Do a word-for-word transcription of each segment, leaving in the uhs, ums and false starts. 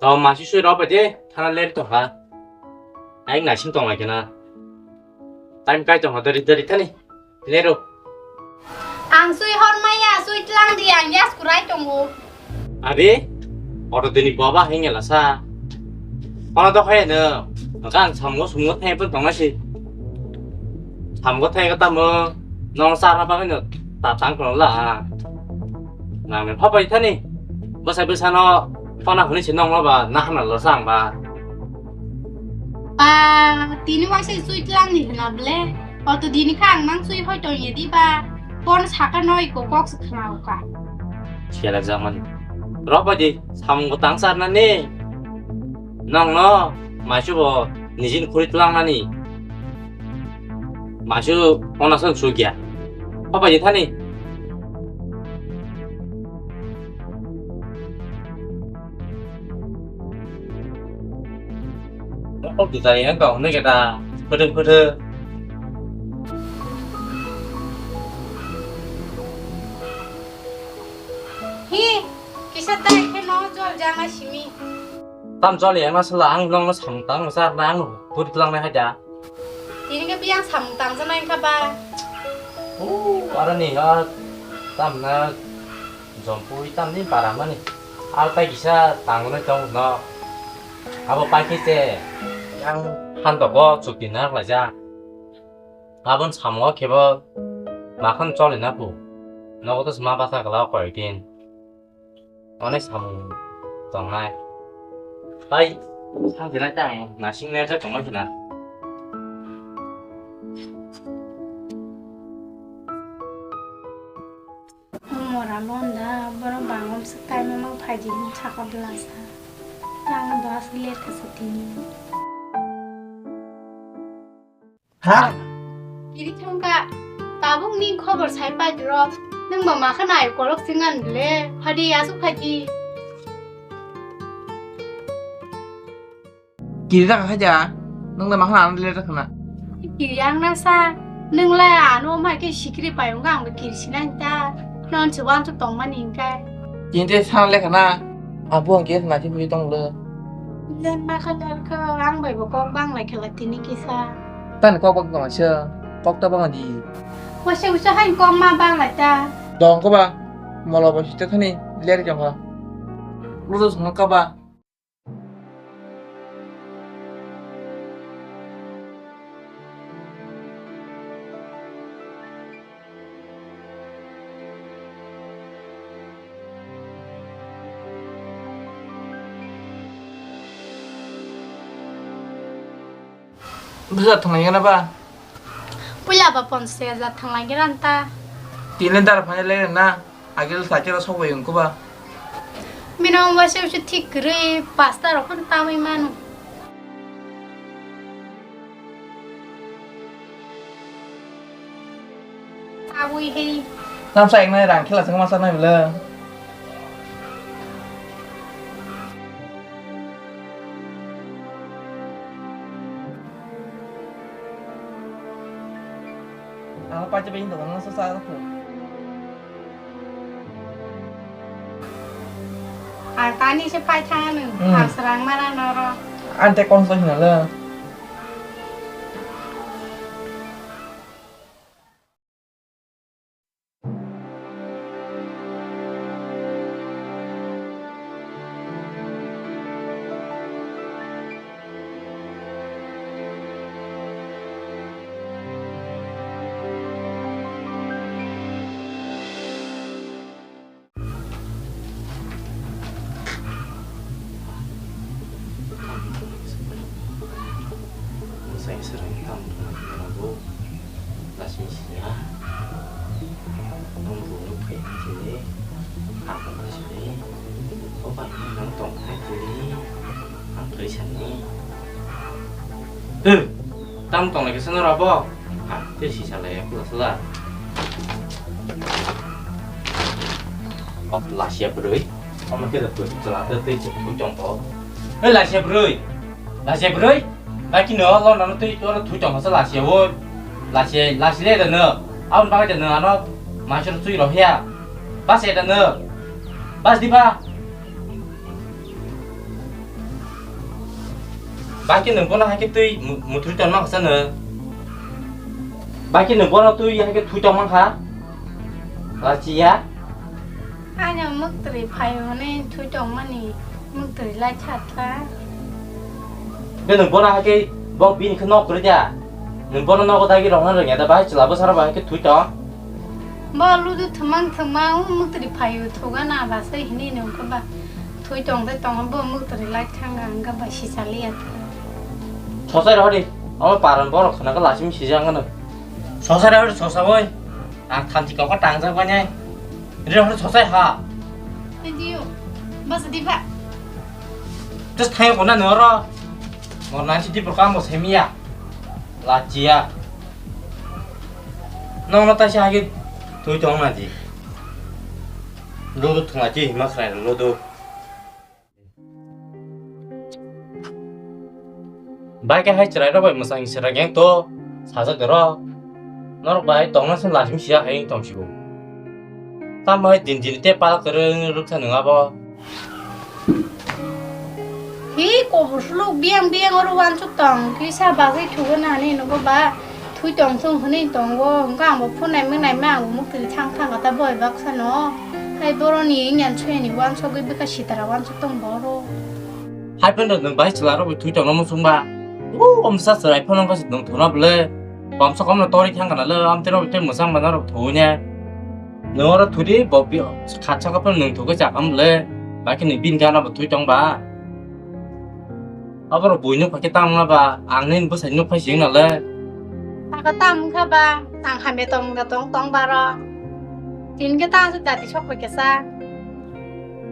O masi sui rw bai de, thana ler tong kha. Ai naising tong lai khe na. Time kai tong kha, dari dari thani. Lero. Ang sui hor maya, sui tlang di, ang yas kurai tongo. Abi, auto dini baba hengela sa. Kono to khe no, maka ang samgo sumgo thai pun tong nasi. Samgo thai kata mo, nong sa na bagwi no, ta tang kono la. Nang ne phapai thani. Bwsai bwsano phone hwnwi se nongma ba, na hamna lo sa ang ba. Ba, tini waisa sui tlang ni hwna ble. Auto dini kha ang nang sui hoi tong ye di ba. Phone saka noi ko kok se khna ka. Sela jamani. Ropa di, samung ko tang sar na ni. Nong no, maisu bo, nijin khuri tlang na ni. Maisu, ona son su gya. Papa di thani. Kok di tari ang kau ne kita. Pede pede. Hi, kisa tai khe no jol jama simi. Tam jol yang na sala ang nong no samung tang sar na ang no puri tlang na haja. Tini khe biyang samung tang jana kha ba. O, ara ni ha tam na jompui tam ni para mani. Al tai kisa tang no tong no. Abo pai khe se yang han to go chuk din na lai ja. Abon samung o khe bo makhan choli na pu. Nogo to sma basa kala koi din. Onek samung tongnai. Tai, sang dinai tang, nasing ne jak tongma kina. Mora londa, borok bangom se kaima mang phaidi ni saka blasa. Tang bas ler kasa tini. Ha? Kiri thangka, tabuk ni khobor sai pai dro. Nung ba ma khana ai kolok singan le, phadi asuk phadi. Kiri thangka khaja, nung da ma khana an le thangna. Kiri ang na sa, nung la ano ma ke sikri pai ung ang kiri sinan ta. Non se wan su tong mani kai. Kinte san le khana, abu ang ke na ti mi tong le. Len ma khatar kha ang bai bo kok bang lai khala tini kisa. Tan kok bang tong se kok ta bang di. Wase wase han kok ma bang lai ta. Dong ko ba molo bo site thani ler jong ha. Lu dos no ka ba. Bwsa thanglaigana ba? Puila ba ponchash hajar thanglaigana ta. Tini dara phane le na. Agil sakhe ro sokbai wngkhe ba. Bini omo waisa waisa thik kwrwi pasta rok phano tamwi mano. Abui hei. Tamsa eknai rang khela chwngma sanai bwle. Ang pacha bai hinda wangsa sa ko. Ang tani se pai thang anu. Hmm. Ang serang mana noro. Ante kong so hinala. Mwsai swrwng tamo rwngbo lasing siya. Nwng buino phaina chili, ang wngkha sili, o bai nwng tongthai chili, ang twi sani. Twi, tamo tonglaikhe sano rabo? Ah, tei sisa lai ya, pula sala. Oh, lasia bwrwi. Omo khe da twi chwla tei twi chwla twi chong tho. Hei, lasia bwrwi. Lasia bwrwi. Ba kino lo nano twi oro twi chong tho lasia o. Lasia, lasia le da no. Aboni bagwi da no ano masir twi rohya. Bas ya da no. Bas di ba. Baki nwng bono hai khe twi mu-, muthui tong mankha sa nwng. Baki nwng bono twi hai khe thui tong mankha. Lachiya. Ano muktri phaio hwnwi thui tongmani muktri lai kha kha. Be nwng bono hai khe bo bini khe nok kwrwi da. Nwng bono nogo dagi rwngna rwngya da, bahai chwla bwsarok bahai khe thui tong. Bo ludu thwmang thwmang muktri phaio thuga na ba se hini nwng khe ba thui tong de tong bo muktri lai thanga wngkha ba si chaliya. Sosai rohori, omo paran borok khna khe lasim sijak ano. Sosai rohori, sosa oi. Ang thanti kok tangjak bani. Re hor sosai ha. Video. Bas di ba. Terus thayo kona noro. Mornang si di program bo semia. Lachiya. Nong no taisa hagi thui tong na di. Ludu thung lachi hima khrai ludu. Bai khe hai chwrai rok bai mwsang chwrai yang to sajak de ro. Norok bai tongna song lasim siya hai tong sibo. Tam bai din din te pal kwrwng rwksa nung abo. Hi kobor suluk biyang biyang oro wansuk tong kisa bagwi thugo nani nugo ba. Thui tong thung hwnwi tongo, hwnkhe ang bo phunai mwnai ma ang bo muktwi thang thang kha ta boi baksa no. Hai boroni wngya suyani wansugwi bwkha sitara wansuk tong bo oro. Hai phano nwng bai chwla rok thui tongno muchung ba. O omsa chwrai phano wngkha se nwng thuna bwle. Komsa komno tori thang kana le, amtwi rok tei mwchang mana rok thuni. Nwng oro thudi bo bi khatsa kha phano nwng thugwi chakha bwle. Bakhe ni bini gana bo thui tong ba. Aboro buino phai khe tamo wngna ba, ang nini bwsai nuk phai sing nale. Saka tamo wngkha ba, ang hamya tong da tong tong baro. Tin khe tamo se dati sok phai khe sa.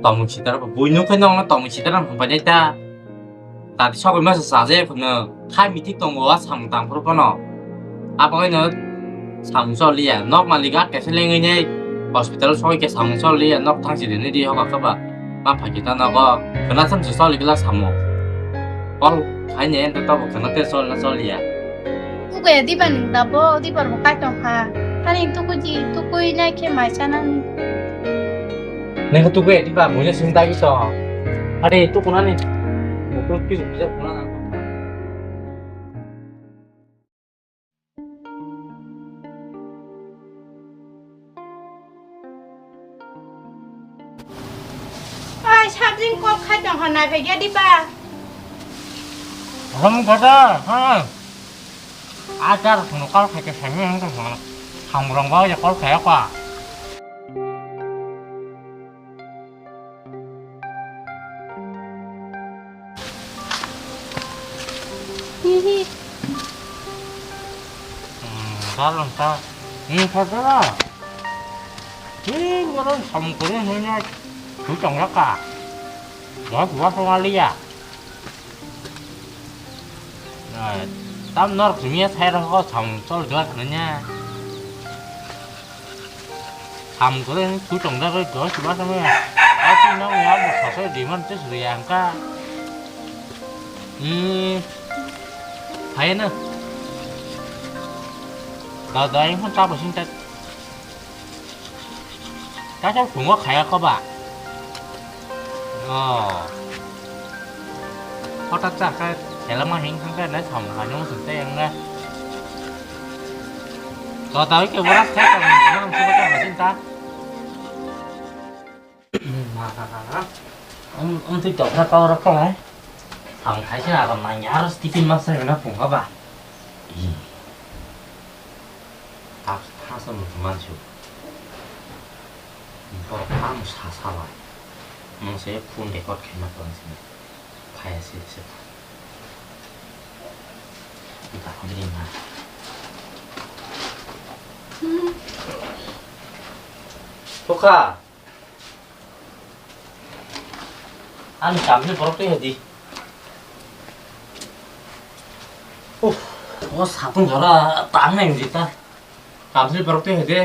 Tongmung sitara ba, buino khe nongno tongmung sitara hambai nai ta. Dati sokoi masa sa je phano, khai mithi tongo a samung tang phuru phano. Abangino samung choliya, nok malik at kaisa lengwi nei hospital soi khe samung choliya, nok thang si rini di hoka kha ba. Ma phai khe ta nogo, khwna sam se choli glak samung. Kol khai ne ente tobo khwna te chol na choliya. Tukui diba nwng dabo, dibar bo kai tong kha. Hani tukui di, tukui nai khe mai chanani. Neng tukui diba, mui ne sing dagi to. Hari tukunani. Mukul kisu bisa kuna. Ai, sabjing kok khai tong hwnai phai gya diba? Rom gada, ha. Ajar khunu kal khai ke sami hang tong hwnai. Hamrong ba ya kol khai kwa. Hihi. Hmm, dalon ta. Hmm, khajala. Hi, moron samung kore hanya. Thu tong laka. Dua dua songaliya. Tam norok simiya sai rok samung chol dua khanya. Ham kore ni tu tong da koi dos ba tong ya. Ati nang ya bo khasoi di man tes ri ang ka. Hmm. Hai na. Da da yang ta ba sing ta. Ta sa phungo khaya ko ba. Oh. Hotak ta ka selama hing khang ka na thong ha nung sung te yang na. To ta ke boras ka ka nang su ka ma sin ta. Om om tu dok na ka ora ka lai. Ang khai sa ka ma ya ros tipin ma sa na phung ka ba. Ih. Tak thasa muthungmansu. Borok ang sa salai. Mungsa phone record khaima tong sini. Phaya siri se. Ita hobri ma. Tukha. Ani kamni borok twi hadi. Uff, o satung jora tang nai jita. Kamni borok twi hadi.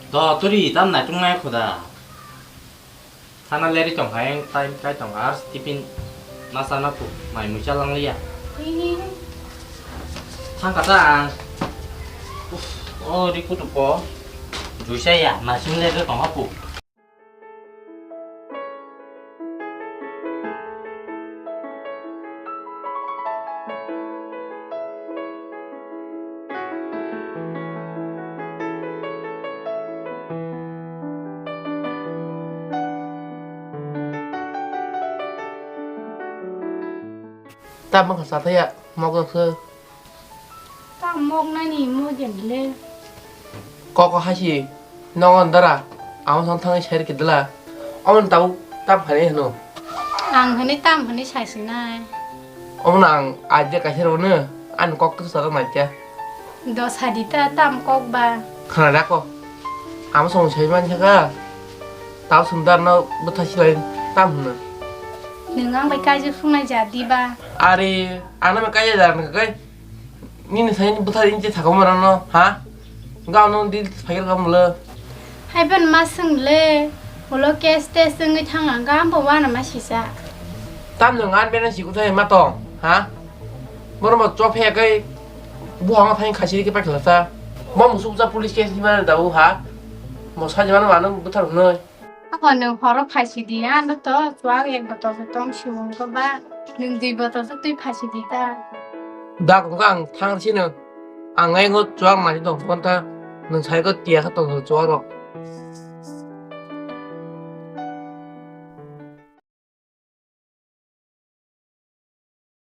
Do turi tam nai tung nai khuda. Thana leri tong kha, yang time kai tong kha, ars tipin masa na ku, mai mui chalang liya. Thang kata ang. Uff, o ri kutu po. Juisa ya, masing leri tong kha pu. Tamo kha chathaya, mokjak se. Tam moknani mokjak le. Koko hasi, nogo dara, amo sang thangwi sai rikhe dwla. Omo tabuk tam phani hwno. Ang hwnwi tam hwnwi saisinai. Omo ang idea kaisa rwno, ani kok kisa chajak naikha. Do sadi ta tam kok ba. Khana da ko. Amo song sai man kha. Tao sumdar no bwtha silai tam hwnwi. Nwng ang bai kaijak sungnai ja di ba. Are, ano me kaijak jar nang kai. Nini sai ni bwtha ni je thakam rano, ha? Gao no di phagir kam le. Hai ban ma sung le. Ulo case test wngwi thang ang gam bo wana ma sisa. Tam nwng an bena si kuthai ma tong, ha? Borok bo chok phai kai buhang thang khasi ke pakla sa. Mo musuk ja police case ni ma da u ha. Mo sa jana ma nang buthar noi. Ako nwng horo phai si di an to chuak ek botol se tong si wng ko ba. Nwng dui botol se twi phai si di ta. Da ko ang thang si no. Ang ngai ngo chuak ma si tong kon ta. Nwng sai ko tia kha tong chuak rok.